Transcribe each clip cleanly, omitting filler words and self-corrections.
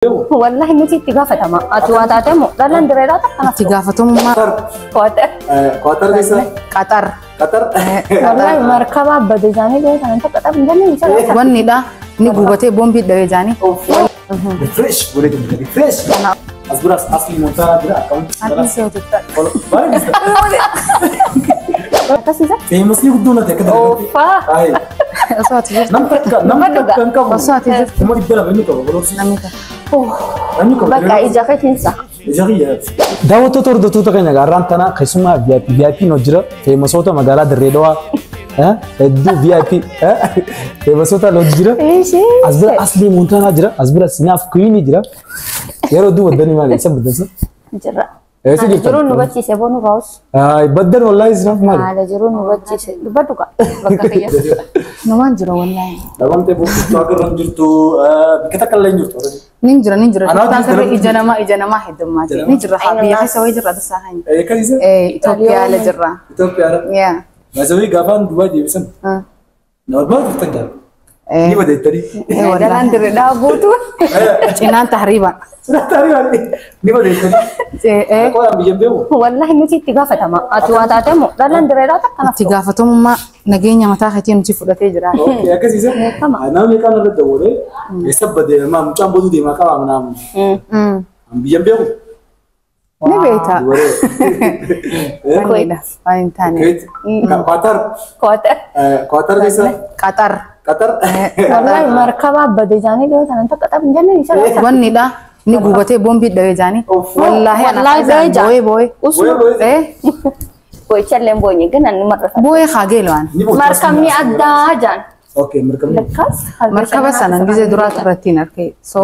Wallahi nuti itti gaafatama. Ati waa taate moo dhalaan direedhaa takka Itti gaafatamummaa Qatar. Qatar keessa. Qatar. Qatar. Wallahi markaba abbate isaanii dhiyoo isaanii takka xaphu hin jenne isa. Wannidha. Ni gubatee boombii dhawee jaanii. Refresh godhee jira. Refresh. As biraas Asli Moontaanaa jira. Akkamitti? Harki seetu Akkasiisa. Famously guddoo nati akka dargaggooti. Oofaa. Osoo ati jirtu. Nam takka nam takka hin qabu. Osoo ati jirtu. 200,000 inni qaba bolooksi. Namni tokko. Namni qaba. Bakka ija keetiinsa. Ija kiyyaati. Daawwattoota hordoftoota keenya gaarraan tana keessumaa VIP VIP nu jira feemasoota magaalaa Dirree Dhawaa hedduu VIP feemasoota loo jira. As bira Asli Moontaanaa jira. As bira Sinaaf Kuyinii jira. Yeroo hedduu baddanii maali? Isa baddansa? Jira. Eessa Haala jirtan? jiruun nu bachiise boonu baa'us. Baddan wallaahi Sinaaf maali? Haala jiruun nu bachiise. Dubbadhu kaa bakka kiyya. Namaan jira wallaahi. Dhabamtee boontuu agarra hin jirtu. Bikka takka illee hin jirtu. Nin jira nin jira. Anaa Tiktaak irra jira. ija namaa heddummaati. Ni jira haa biyya keessa wayii jirra tasaa hanya. Akkasiisa? Itoophiyaa ala jirra. Itoophiyaadha. Yaa. Maasawii gaafaan Dubaay deebisan. Na barbaadu turtan jaalala. Ni badeettanii. Dhalaan direedhaa guutuu. Cinaan tahriiba. Ni badeettanii. Qolaan biyyan beeku. Wallahi nuti itti gaafatama. Ati waa taate moo dhalaan direedhaa takka Itti gaafatamummaa nageenya mataa keetii nuti fudhatee jira. Akkasiisa? Nama meeqaan irra dawwalee eessa badee mucaan booduu deemaa qabaa manaa biyyan beeku. Ni beekta. Dubaree. Wannidha. Waan hin taane. Qatar. Qatar. Qatar keessa. Qatar. Qatar. Wallahi markaba abbate isaanii dhiyoo isaanii takka xaphu hin jenne isa. Wannidha. Ni gubatee boombii dhawee jaanii. Wallaahi Wallaahi dhawee jaan. boo'ee boo'ee. Usuma. Boo'ichallee hin boonye gan anni marrafa. Boo'ee haa geelwaan. Markabni addaa jaan. Okay, markabni. Lakkaas. Markaba sanan gizee duraa irratti hin arge. So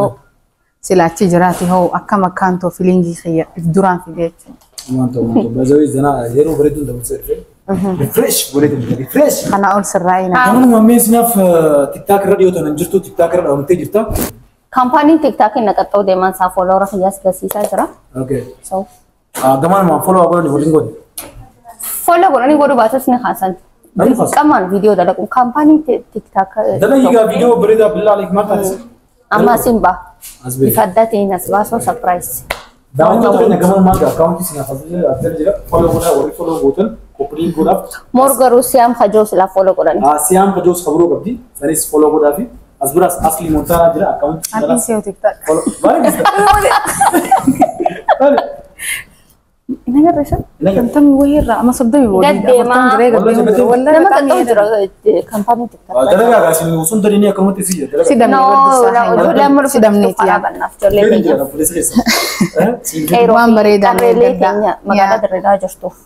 silaachi jiraate hoo akkam akkaan too filiingii kiyya if duraan fide jechuudha. Waan ta'u waan ta'u. Bazawi zanaa yeroo bareeduun dabarsee dhufe. Refresh godhee jira. Refresh. Kana ol sirraa'ina. Namoonni mammeen sinaaf TikTok irra dhiyoo tanan jirtu TikTok irra dhabamtee jirta. Kaampaaniin TikTokiin naqaxxoo deeman isaa follower kiyyaas gasiisaa jira. Okay. So Gamaan follow godhanii waliin godhe. Follow godhanii godhuu baatus ni kaasan. Ni kaasan. Qamaan viidiyoo dalaquun kaampaaniin TikTok. Dalagaa viidiyoo bareedaa billaa aleek maal taasisa? Amma asiin ba'a. As ba'e. Bifa addaatiin as baasoo surprise. Daawwattoota keenya gamaan maal akkaawuntii sinaaf as jira jira. Follow godhaa warri follow gootan koppiliin godhaaf. Moor garuu siyaam hajoo silaa follow godhani. Siyaam Fajoos kabroo qabdi. Sanis follow godhaa fi as biraas Asli Moontaanaa jira akkaawuntii Harki seetu TikTok. Follow. Baay'ee Baay'ee. Inni agarra. 50 wayii irraa amma 30 wayii. Gad deemaa. 40 jiree gad deemaa. Wallaahi Nama bataam qaxxoo jira kaampaanii TikTok. Dalagaa gaasiin osoo hin tariin akkanumatti si jira. Si damne No, ijoollee amma si damneeti dhufu yaa. bannaaf ijoollee keenya. Poolisa keessa. Qeerroo Waan fi bareedaa qarreelee gaddaa. keenya magaalaa Dirreedhaa jirtuuf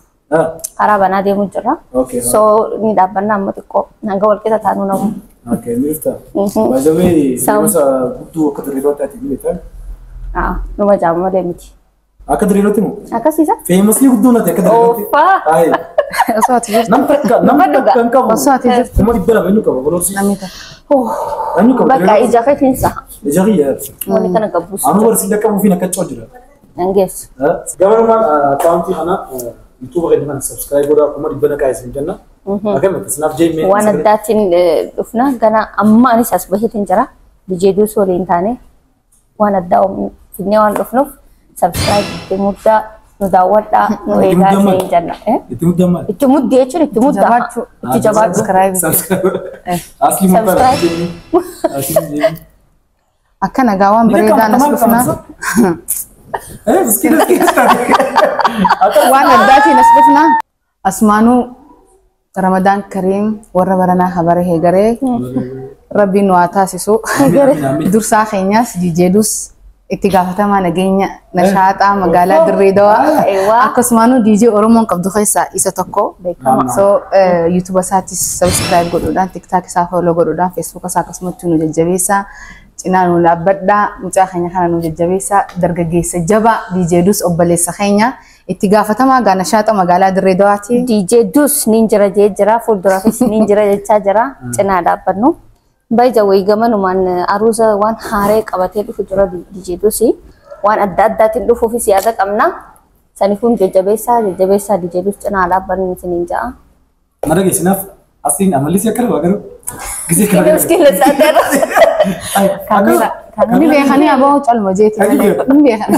karaa banaa deemu jira. Okay. So ni dhaabbanna amma xiqqoo hanga walqixa taanuu namu. Okay, ni dhufta. By the way, gosa guddoo akka Dirreedaatti ati ni beektaa? Ah, numa jaamu malee miti. Akka Dirreedaatti moo? Akkasiisa? Famously guddoo nati akka Dirreedaatti. Oofaa. Osoo ati jirtu. Nam takka nam takka hin qabu. Osoo ati jirtu. 200,000 inni qaba bolooksi. Namni tokko. Namni qaba. Bakka ija keetiinsa. Ija kiyyaati. Wanni kana gabbuusu. Anu barsiisa qabuu fi nakka jira. Dhangeessu. Gabarumaan akkaawuntii kana YouTube keenya kana subscribe godhaa 100,000 qaayisan jenna. Akkamitti sinaaf jeemee. Waan addaatiin dhufna gana amma anis as baheetiin jira. DJ Duus waliin taane waan addaa fidnee waan dhufnuuf subscribe itti muddaa nu daawwadhaa nu eegaa isiniin jenna. Itti muddaa maali? Itti muddi jechuun itti muddaa. Jabaachuu. Itti jabaachuu. Subscribe. Subscribe. Asli Moontaanaa jeemee. Asli jeemee. Akka nagaa waan bareedaan as dhufna. Eh, miskiina miskiina. Waan addaatiin as dhufna. Asumaanuu Ramadaan Kariim warra baranaa habara heegaree Rabbiin nu haa taasisu. Dursaa keenyaas jijjeedus itti gaafatamaa nageenya nashaaxaa magaalaa Dirree Dawaa Eewwaa. akkasumaanuu DJ Oromoon qabdu keessaa isa tokko. Beekama. So YouTube isaatis subscribe godhuudhaan TikTok isaa follow godhuudhaan Facebook isaa akkasumatti nu jajjabeessaa. Cinaa nu dhaabbadhaa mucaa keenya kana nu jajjabeessaa dargaggeessa jabaa DJ Dus obboleessa keenya itti gaafatamaa gaa nashaaxa magaalaa Dirree Dawaati. DJ Dus niin jira jee jira fuulduraafis niin jira jechaa jira cinaa dhaabbannu. Bayja wayii gamanumaan aruuza waan haaree qabatee dhufu jira DJ Dus waan adda addaatiin dhufuufis yaada qabna. Sanifuun jajjabeessaa jajjabeessaa DJ Dus cinaa dhaabbannu isiniin ja'a. Mara geessinaaf asiin amallis akka dhabaa garuu gisee kana. Miskiina saateera. Ni beekanii aboo calma jeeti malee. Ni beekan.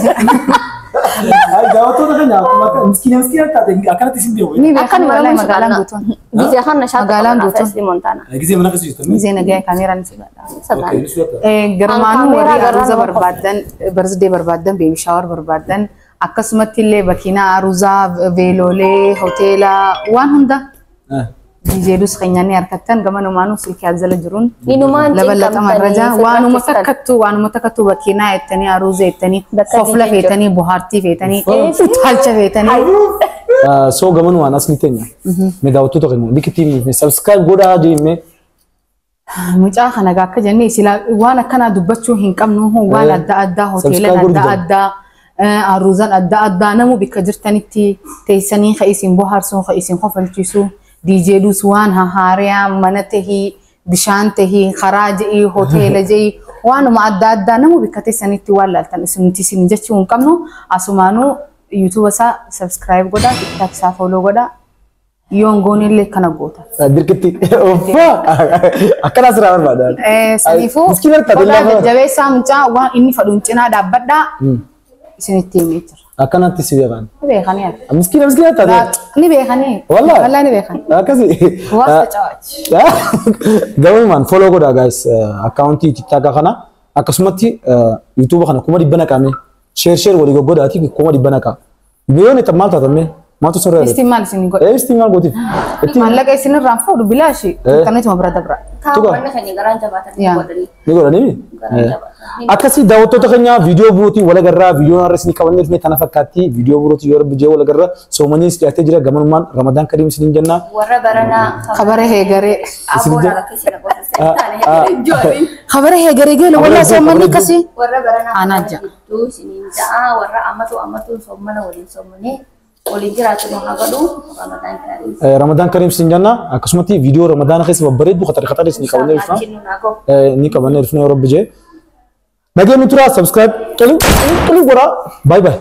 Ay, daawwattoota keenya akkuma akka miskiina miskiina taate akkanatti isin deemu. Ni beekan Akkanuma wallahi namni magaalaan sodaanna. guutuun. Gizee kana shaata Magaalaan qabna guutuun. Asli Montana. Gisee mana keessa jirtu. Gizee nagaya kaameeraan ni sodaadha. Sodaanna. Ni sodaata. Garmaanuu An warri kaameeraa aruuza garaan barbaadan, birthday barbaadan, baby shower barbaadan, akkasumatti illee bakiinaa aruuzaa, veeloolee, hoteela waan hunda diijeelus keenyaan harkattan gamanumaanuu silkii jala jiruun Inumaan labalata marraja cinqamtanii waanuma sirrakkistan. takkattuu waanuma takkattuu bakiinaa jettanii aruuza jettanii Bakka kofla diijeen jiru. feetanii bohaartii feetanii utaalcha feetanii. Soo gamanumaan asli teenya. Mee daawwattoota keenya likitii subscribe godhaa deemee. Mucaa kana akka jennee silaa waan akkanaa dubbachuu hin qabnu waan adda addaa hoteelan Subscribe adda godhu. Addaa aruuzan adda addaa namu bikka jirtanitti teessanii ka isin bohaarsu ka isin kofalchiisu diijeeluus waan hahaariyaa mana tahii bishaan tahii karaa je'ii hoteela je'ii waanuma adda addaa namu bikka teessanitti waan laaltan isin isin jechuu hin qabnu asumaanuu yuutuuba isaa subscribe godhaa tiktaak isaa follow godhaa yoon goonillee kana goota. Dirqitti. Uffaa! Akkana asirraa barbaadan. Saniifuu Miskiina taate qodaa lafa. jajjabeessaa mucaa waan inni fadhuun cinaa dhaabbadhaa isinitti himee jira. Akkanatti si beekan. Ni beekanii ati. Miskiina miskiina taate. Ni beekanii. Wallahi. Wallahi ni beekan. Akkasi. Waasta cawaachi. Gabaabummaan follow godhaa guys akkaawuntii TikTok kana akkasumatti YouTube kana 100,000 qaame share share walii goggodhaati 100,000 qaa. Miliyoona maal taatamee maaltu sirra Istiin maal isin godhe? Istiin maal gootiif? Maallaqa isin irraan fuudhu bilaashi. Intarneetuma bira dabra. Kaawwanna keenya garaan jabaatanii Yaa. godhanii. Ni godhanii? Garaan jabaatanii. Akkasii daawwattoota keenya viidiyoo birootiin wal agarraa viidiyoon har'a isinii qabannee dhufne tana fakkaatti viidiyoo birootiin yoo rabbi jee wal agarra soomanii dhiyaatee jira gamanumaan Ramadaan Kariim isiniin jenna. Warra baranaa. Kabara heegaree. Aboon akkasii na qofa. Kabara heegaree geela walaa soommanni akkasii. Warra baranaa Anaa ja'a. gidduu isiniin ja'a warra ammatu ammatu soommana waliin soommanee waliin jiraatu nu haa godhu Ramadaan Kariim. Ramadaan Kariim isiniin jenna akkasumatti viidiyoo Ramadaana keessa babbareeddu khatar khatar isinii qabannee dhufna. Achiin nu haa gahu. Ni qabannee dhufne yoo rabbi jee. Nageenyi turaa subscribe qiluu qiluu godhaa bye bye.